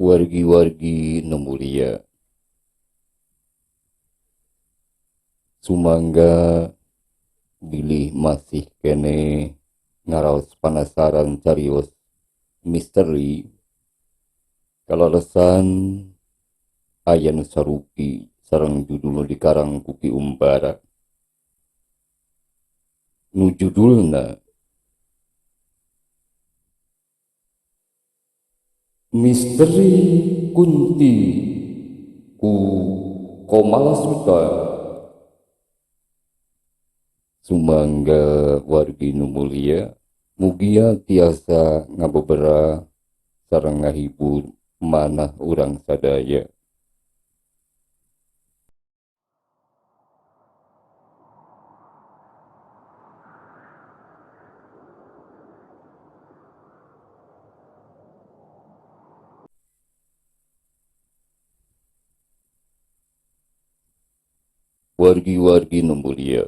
Wargi-wargi nu mulia, sumangga bilih masih keneh ngaraos panasaran carios misteri kalalesan aya nu sarupi sareng judul nu dikarang ku Ki Umbara. Nu judulna Misteri Kunti ku Komalasuta. Sumangga wargi nu mulia, mugia tiasa ngabebera sareng ngahibur manah urang sadaya. Wargi-wargi nu mulia,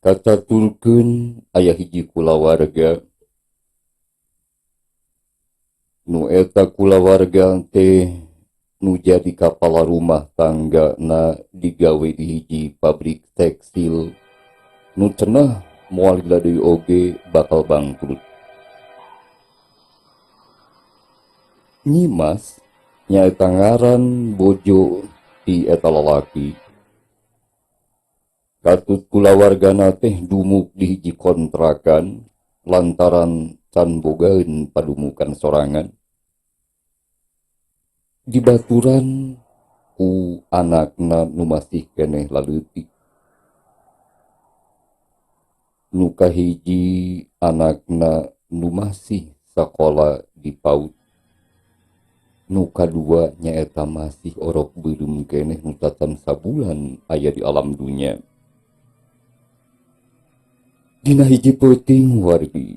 kacaturkeun aya hiji kulawarga nu eta kulawarga teh nu jadi kapala rumah tangga na digawe di hiji pabrik tekstil nu cenah moal lila deui oge bakal bangkrut. Nyimas nyaeta ngaran bojo ti eta lalaki. Katut kulawargana teh dumuk di hiji kontrakan lantaran can bogaeun padumukan sorangan. Dibaturan ku anakna nu masih keneh laleutik. Nu kahiji anakna nu masih sakola di PAUD. Nu kadua nyaeta masih orok beureum keneh nu tacan sabulan aya di alam dunya. Dina hiji peuting wargi,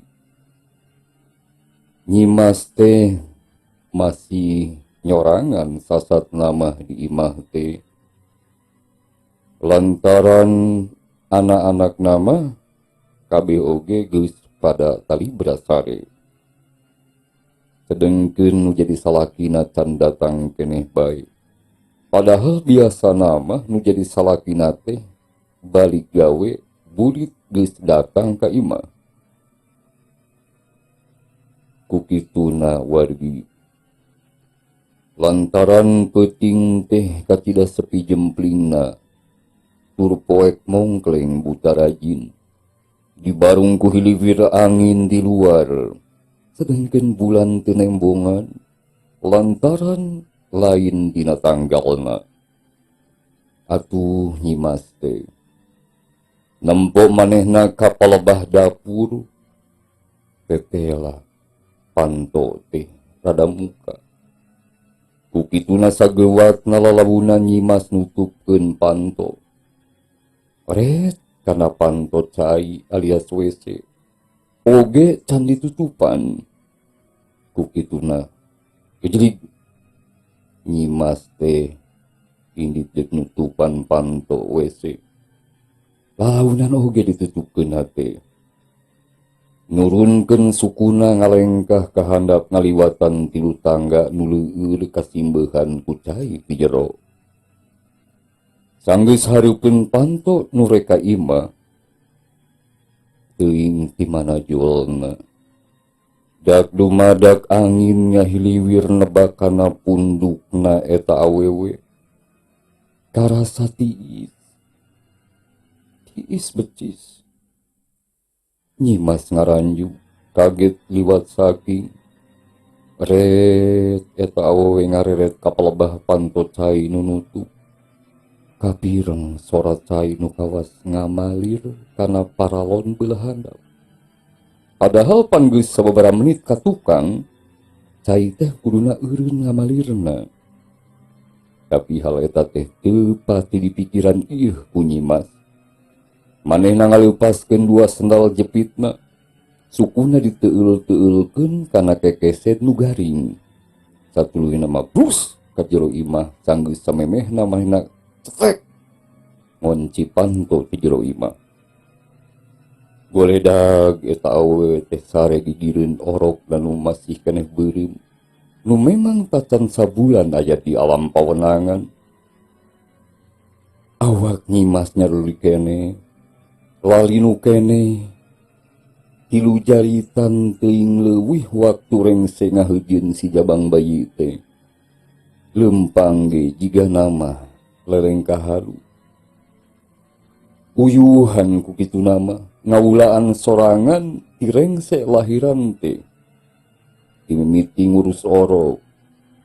Nyimas teh masih nyorangan sasat namah di imah teh. Lantaran anak-anak nama kabeh oge geus pada talibra sare. Sedengkeun nu jadi salakina can datang keneh bae. Padahal biasana mah nu jadi salakina teh balik gawe burit geus datang ka imah. Ku kituna wargi. Lantaran peuting teh kacida sepi jemplingna tur poek mongkleng buta rajin. Dibarung ku hiliwir angin di luar. Sedengkeun bulan teu nembongan lantaran lain dina tanggalna. Atuh Nyimas teh nempo manehna ka palebah dapur tetela panto teh rada muka. Ku kituna sageuwatna lalawuna Nyimas nutupkeun panto. Ret kana panto cai alias WC. Oge can ditutupan. Ku kituna gejlig Nyimas teh indit deuk nutupan panto WC. Lalaunan oge ditutupkeun teh. Nurunkeun sukuna ngalengkah ka handap ngaliwatan tilu tangga nu leueur kasimbehan ku cai ti jero. Sanggeus hareupeun panto nu rek ka imah, teuing ti mana jolna. Dak dumadak angin ngahiliwir nebak kana pundukna eta awewe. Karasa tiis. Tiis becis. Nyimas ngaranju, kaget liwat saking. Ret eta awewe ngareret ka palebah panto cai nu nutup. Kapireng sora cai nu kawas ngamalir kana paralon beulah handap. Padahal pan geus sababaraha menit ka tukang, cai teh kuduna eureun ngamalirna. Tapi hal eta teh teu pati di pikiran ieuh ku Nyimas. Manehna ngaleupaskeun dua sendal jepitna, sukuna diteueul-teueulkeun kana kekeset nu garing. Satuluyna mah brus ka jero imah sanggeus samemehna manehna cetek ngonci panto ti jero imah. Goledag eta awewe teh sare gigireun orok nu masih keneh beureum. Nu memang tacan sabulan aya di alam pawenangan. Awak Nyimas nyaruli keneh, lalinu keneh, tilu jaritan teuing leuwih waktu rengse ngaheujieun si jabang bayi teh. Leumpang ge jigana mah lelengka halu. Uyuhan ku kituna mah ngawulaan sorangan ti rengse lahiran teh. Timimiti ngurus orok,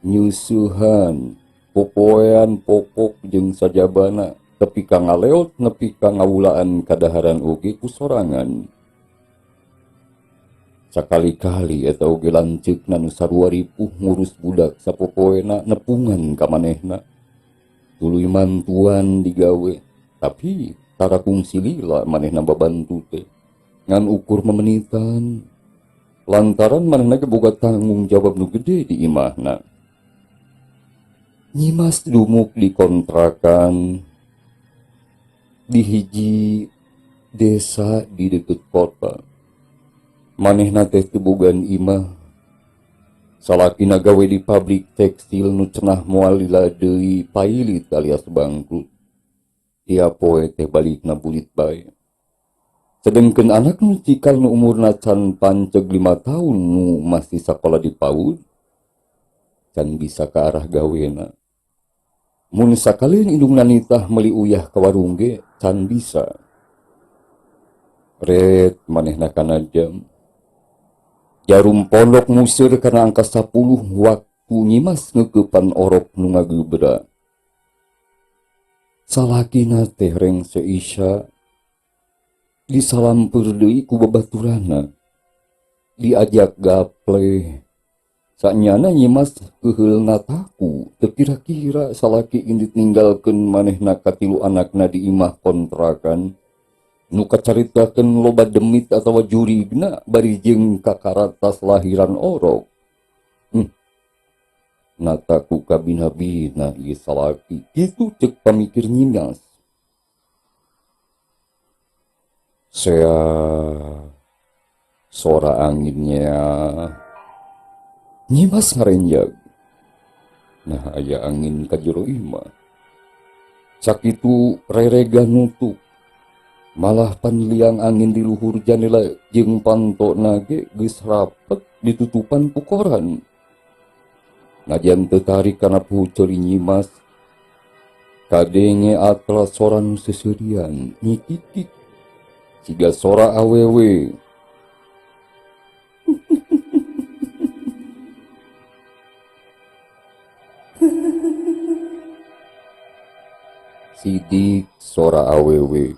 nyeusehan, popoean popok jeung sajabana tepi ka ngaleot nepi ka ngawulaan kadaharan oge ku sorangan. Sakali-kali eta oge lanceukna nu sarua ripuh ngurus budak sapopoena nepungan ka manehna. Tuluy mantuan digawe, tapi tara kungsi lila manehna babantu teh. Ngan ukur memenitan, lantaran manehna ge boga tanggung jawab nu gede di imahna. Nyimas dumuk di kontrakan di hiji desa di deket kota. Manehna teh teu bogaan imah. Salakina gawe di pabrik tekstil nu cenah moal lila deui pailit alias bangkrut. Tiap poe teh balikna bulit bae. Sedengkeun anak nu cikal nu umurna can panceg 5 tahun nu masih sakola di PAUD can bisa ka arah gawena. Mun sakalian indungna nitah meuli uyah ka warung ge can bisa. Ret manehna kana jam. Jarum pondok museur kana angka 10 waktu Nyimas ngeukepan orok nu ngagebra. Salakina teh rengse Isya disalamper deui ku babaturanna. Diajak gaple. Sanyana Nyimas keuheulna taku, teu kira-kira salaki indit ninggalkeun manehna katilu anakna di imah kontrakan. Nu kacaritakeun loba demit atawa jurigna bari jeung kakaratas lahiran orok. Nataku kabina-bina ieu salaki, kitu ceuk pamikir Nyimas. Sea sora anginnya Nyimas ngarenjag. Nah aya angin ka jero imah. Sakitu rerega nutup. Malah panliang angin di luhur janela jeung pantona ge geus rapet ditutupan ku koran. Najan teu tarik kana puceuli Nyimas, kadenge atlas sora nu seuseurian nyikikik siga sora awewe. Sidik sora awewe.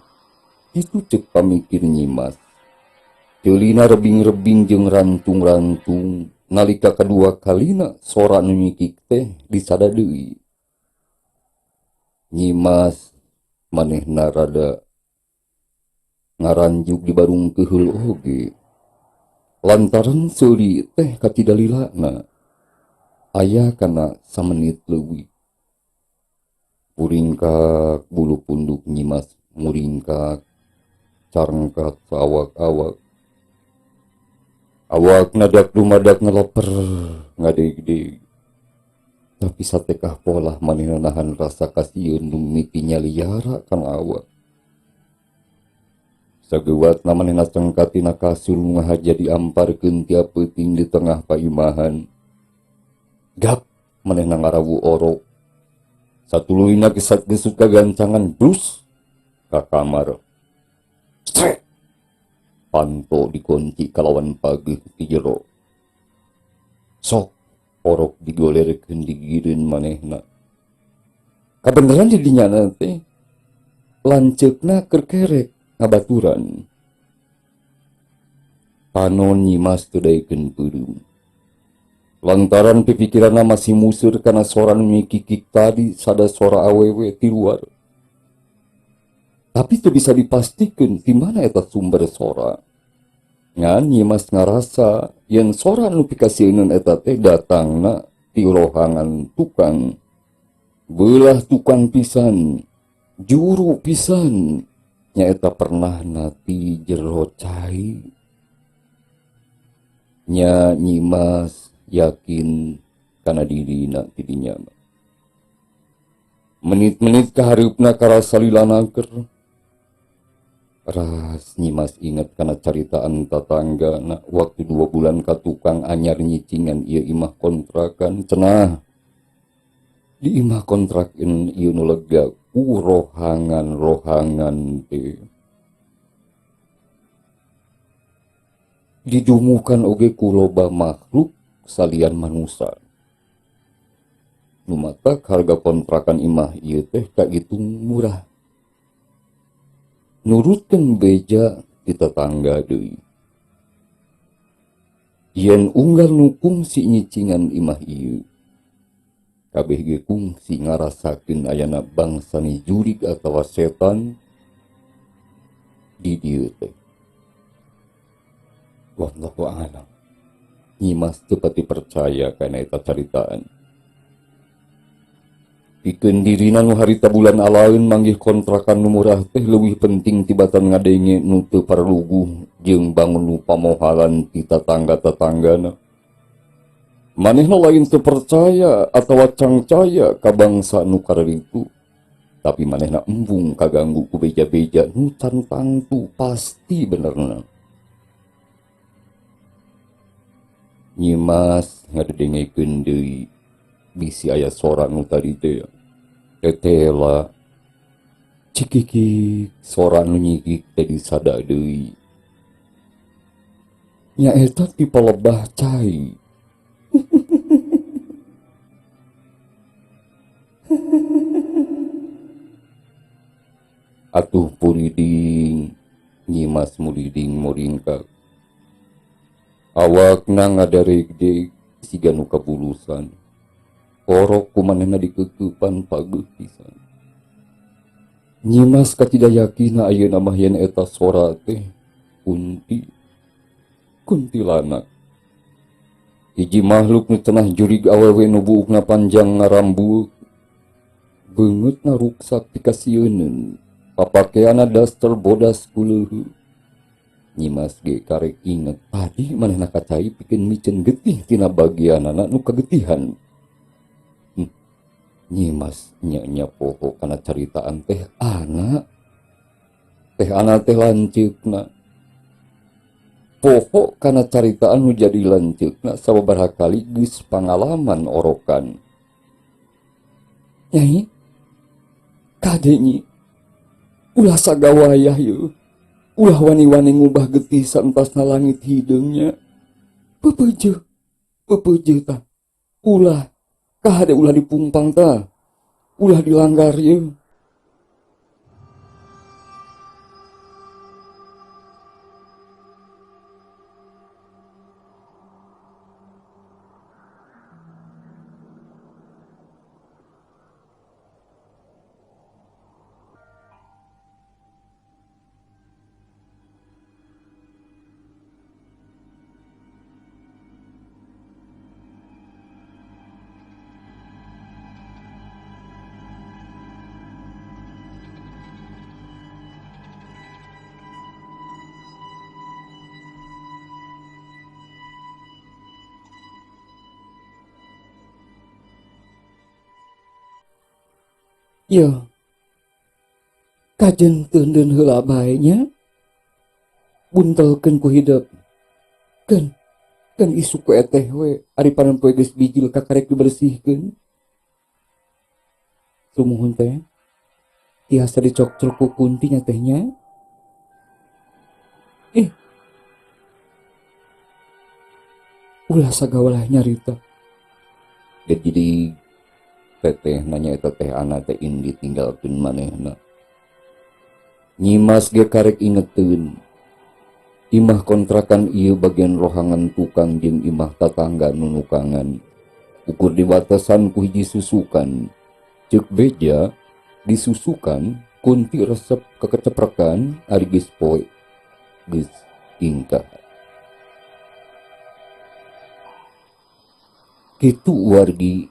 Itu cek pamikir Nyimas. Ceulina rebing-rebing jeung rantung-rantung nalika kadua kalina sora nu nyikik teh disada deui. Nyimas manehna rada ngaranjuk di barung keuheul oge. Lantaran seuli teh katidalilana aya kana samenit leuwih. Puringkak bulu punduk Nyimas muringkak carengkat saawak-awak. Awak nadak dumadak ngeleper ngadeg-deg. Tapi satekah polah manehna nahan rasa kasieun nu mimiti nyaliara kana awak. Sageuwatna manehna cengkat tina kasur nu ngahaja diamparkeun tiap peuting di tengah paimahan. Gap manehna ngarawu orok. Satuluyna gesat-gesut kagancangan blus ka kamar. Strek! Panto dikunci kalawan pageuh ti jero. Sok orok digolerkeun digireun manehna. Kabeneran di dinya teh lanceukna keur kerek ngabaturan. Panon Nyimas teu daekeun peureum. Lantaran pipikiranna masih museur kana sora nu nyikikik tadi sada sora awewe ti luar. Tapi teu bisa dipastikeun di mana eta sumber sora. Ngan Nyimas ngarasa yen sora nu pikasieun eta teh datangna ti rohangan tukang. Beulah tukang pisan, juru pisan, nyaeta pernahna ti jero cai. Nya Nyimas yakin kana dirina ti dinya mah. Menit-menit kahareupna karasa lilanaker. Ras Nyimas inget kana caritaan tatanggana waktu 2 bulan ka tukang anyar nyicingan ieu imah kontrakan cenah. Di imah kontrakan ieu nu lega ku rohangan-rohangan teh. Didumukan oge ku loba makhluk salian manusa. Nu matak harga kontrakan imah ieu teh kagitung murah. Nurutkeun beja ti tetangga deui. Yen unggal nu kungsi nyicingan imah ieu, kabeh ge kungsi ngarasakeun ayana bangsa ni jurig atawa setan di dieu teh. Wallahu a'lam. Nyimas teu pati percaya kana eta caritaan. Pikeun dirina nu harita bulan alaeun manggih kontrakan nu murah teh leuwih penting tibatan ngadenge nu teu parluguh jeung bangun nu pamohalan ti tatangga-tatanggana. Manehna lain teu percaya atawa cangcaya ka bangsa nu kararitu, tapi manehna embung kaganggu ku beja-beja nu can tangtu pasti benerna. Nyimas ngadedengekeun deui bisi aya sora nu tadi teh. Tetela cikikik sora nu nyigik teh disada deui. Nyaeta ti palebah cai. Atuh puriding Nyimas muriding muringkak. Awakna ngadaregdeg siga nu kabulusan. Orok ku manehna dikeukepan pageuh pisan. Nyimas katidayakina ayeuna mah yen eta sora teh kunti. Kuntilanak. Hiji makhluk nu cenah jurig awewe nu buukna panjang ngarambueuk. Beungeutna ruksak pikasieuneun. Papakeanna daster bodas kuleuheuk. Nyimas ge karek inget tadi manehna kacai pikeun miceun getih tina bagianana nu kagetihan. Nyimas nya-nya poho kana caritaan teh Ana. Teh Ana teh lanceukna. Poho kana caritaan nu jadi lanceukna sababaraha kali geus pangalaman orokan. Nyai, kade nyi, ulah sagawayah yeuh. Ulah wani-wani ngubah getih saentasna langit hideungnya. Pepeujeuh, pepeujeuh tah. Ulah, kahade ulah dipungpang tah. Ulah dilanggar yeuh. Yo, kajen teundeun heula bae nya. Buntelkeun ku hidep. Keun, keun isuk ku eteh we, ari panon poe geus bijil kakarek dibersihkeun. Sumuhun teh tiasa dicokcok ku kunti nya teh nya. Ulah sagawalah nyarita. Jadi teteh nanya eta teh Ana teh indi tinggalkeun manehna. Nyimas ge karek ingeteun. Imah kontrakan ieu bagian rohangan tukang jeung imah tatangga nunukangan. Ukur dibatasan ku hiji susukan. Ceuk beja disusukan kunti resep kekeceprekan ari geus poe geus ingkah. Kitu wargi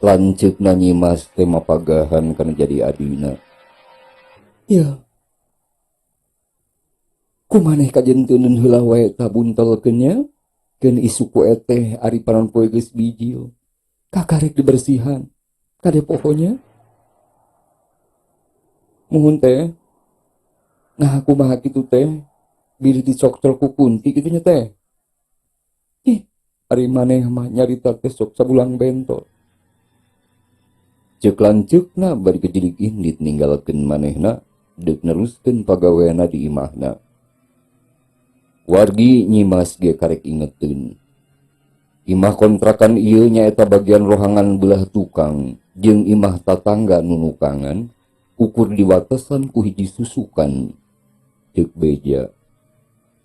lanceukna Nyimas teh mapagahan kana jadi adina. Ya. Kumaneh kajenteundeun heula wae tah buntelkeun nya? Keun isuk ku eteh ari panon poe geus bijil. Kakarek dibersihan. Kade pohonya. Muhun teh. Nah kumaha kitu teh? Bilih dicokcol ku kunti kitu nya teh. Ih, ari maneh mah nyarita teh sok sabulang bentor. Ceuk lanceukna bari gejilig indit ninggalkeun manehna deuk neruskeun pagaweanna di imahna. Wargi Nyimas ge karek ingeteun. Imah kontrakan ieu nyaeta bagian rohangan beulah tukang jeung imah tatangga nu nukangan ukur diwatesan ku hiji susukan. Ceuk beja.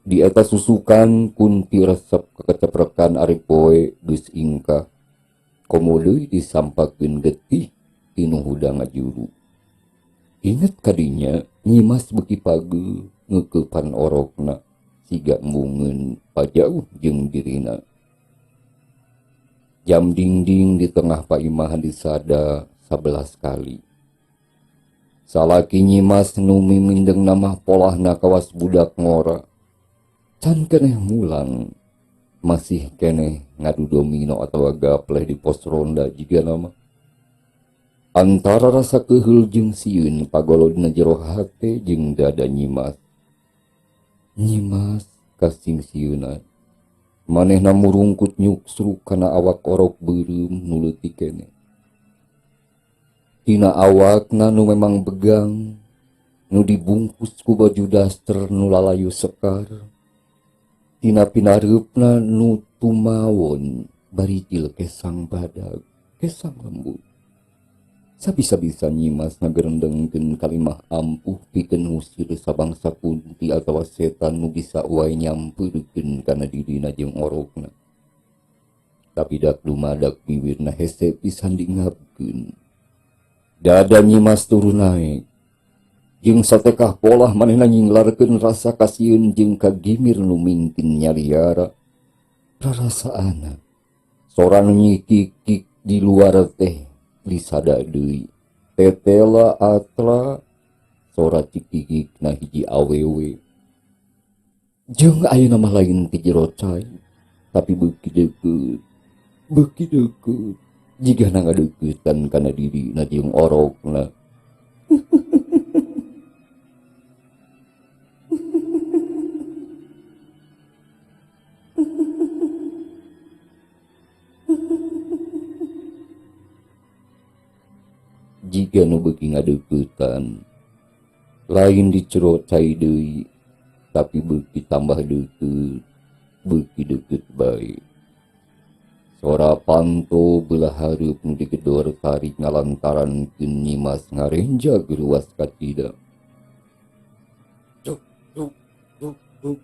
Di eta susukan kunti resep kakeceprekan ari poe geus ingkah. Komo deui disampakeun getih ti nu hudang ngajuru. Inget kadinya Nyimas beuki pageuh ngeukepan orokna siga embungeun pajauh jeung dirina. Jam dingding di tengah paimahan disada 11 kali. Salaki Nyimas nu mimindengna mah polahna kawas budak ngora. Can keneh mulang, masih keneh ngadu domino atawa gapleh di pos ronda jigana mah. Antara rasa keheul jeung sieun pagolo dina jero hate jeung dada Nyimas. Nyimas kasing sieunan. Manehna murungkut nyuksruk kana awak orok beureum nu leutik keneh. Tina awakna nu memang begang, nu dibungkus ku baju daster nu lalayu sekar. Tina pinareupna nu tumawon baricil kesang badag, kesang lembut. Sabisa-bisa Nyimas ngagerendengkeun kalimah ampuh pikeun ngusir sabangsa kunti atawa setan nu bisa wae nyampeurkeun kana dirina jeung orokna. Tapi dak dumadak biwirna hese pisan dingapkeun. Dada Nyimas turun naek. Jeung satekah polah manehna nyinglarkeun rasa kasieun jeung kagimir nu mingkin nyaliara. Rarasaana sora nu nyikikik di luar teh disada deui. Tetela atra sora cikikikna hiji awewe. Jeung ayeuna mah lain ti jero cai, tapi beuki deukeut, beuki deukeut. Jigana ngadeuketan kana dirina jeung orokna. Jiga nu beuki ngadeuketan, lain di jero cai deui, tapi beuki tambah deukeut, beuki deukeut bae. Sora panto beulah hareup nu digedor tarik ngalantarankeun Nyimas ngarenjag ruas kacida. Cuk, cuk, cuk, cuk.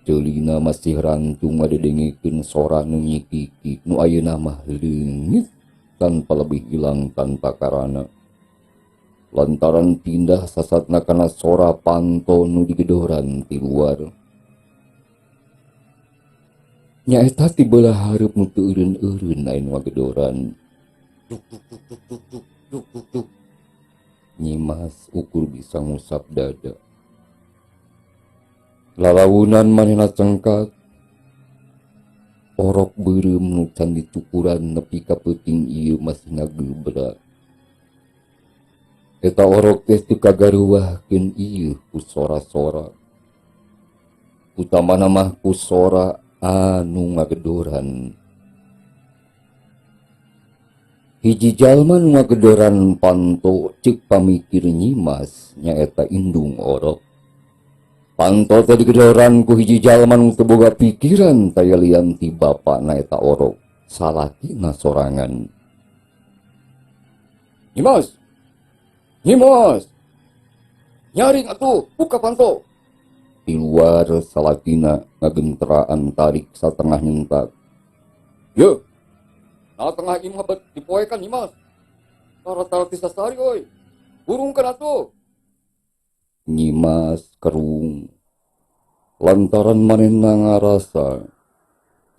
Ceulina masih rantung ngadedengekeun sora nu nyikikik nu ayeuna mah leungit tanpa lebih hilang tanpa karana. Lantaran pindah sasatna kana sora panto nu digedoran ti luar. Nyaeta ti beulah hareup nu teu eureun-eureun aya nu ngagedoran. Duk, duk, duk, duk, duk, duk, duk, duk, duk. Nyimas ukur bisa ngusap dada. Lalaunan manehna cengkat. Orok beureum nu can dicukuran nepi ka peuting ieu masih ngagebra. Eta orok teh teu kagaruwahkeun ieu ku sora-sora. Utamana mah ku sora anu ngagedoran. Hiji jalma nu ngagedoran panto ceuk pamikir Nyimas nyaeta indung orok. Panto teh digedoran ku hiji jalma nu teu boga pikiran taya lian ti bapana eta orok, salakina sorangan. Nyimas! Nyimas! Nyaring atuh, buka panto! Di luar salakina ngagenteraan tarik satengah nyentak. Ye! Nah tengah imah bet dipoekan Nyimas. Tara-tara ti sasari oi. Burungkeun atuh. Nyimas kerung. Lantaran manehna ngarasa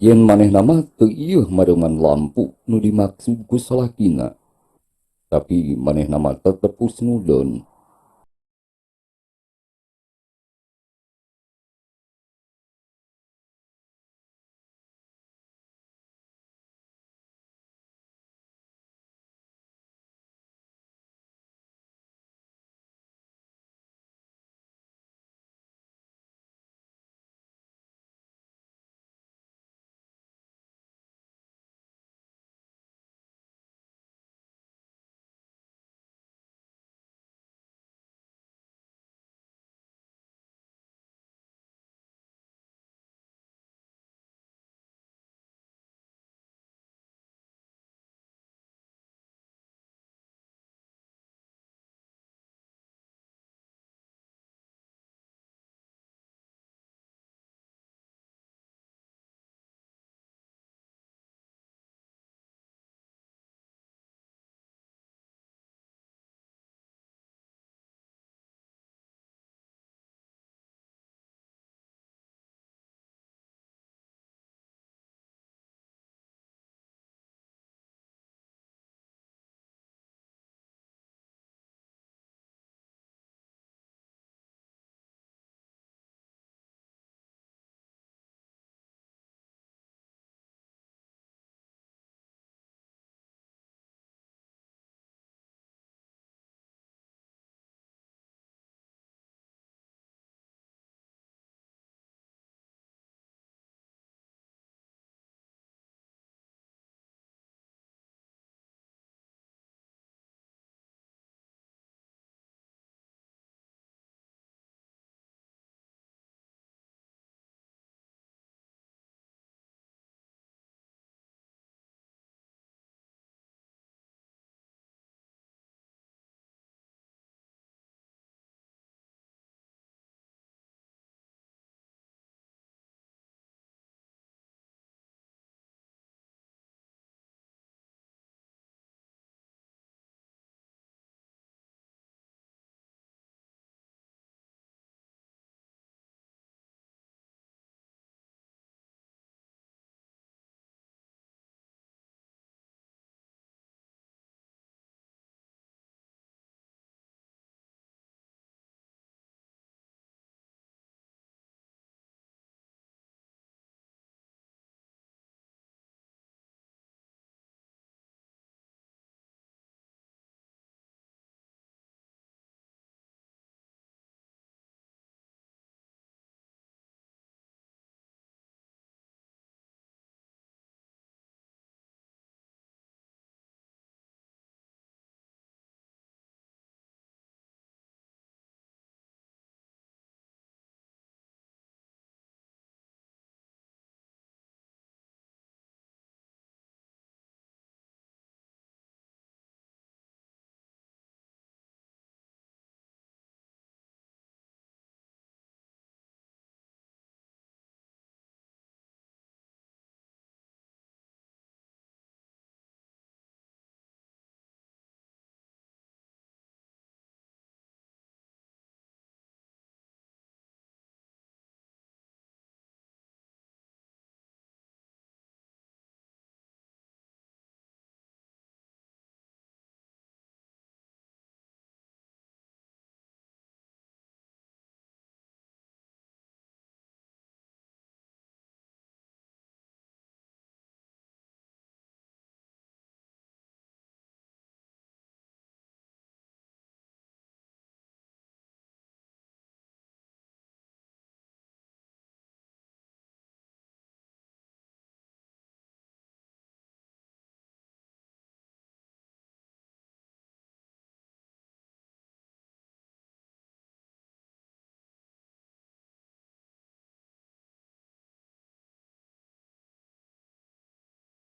yen manehna mah teu ieuh mareuman lampu nu dimaksud ku salakina. Tapi manehna mah tetep husnudon.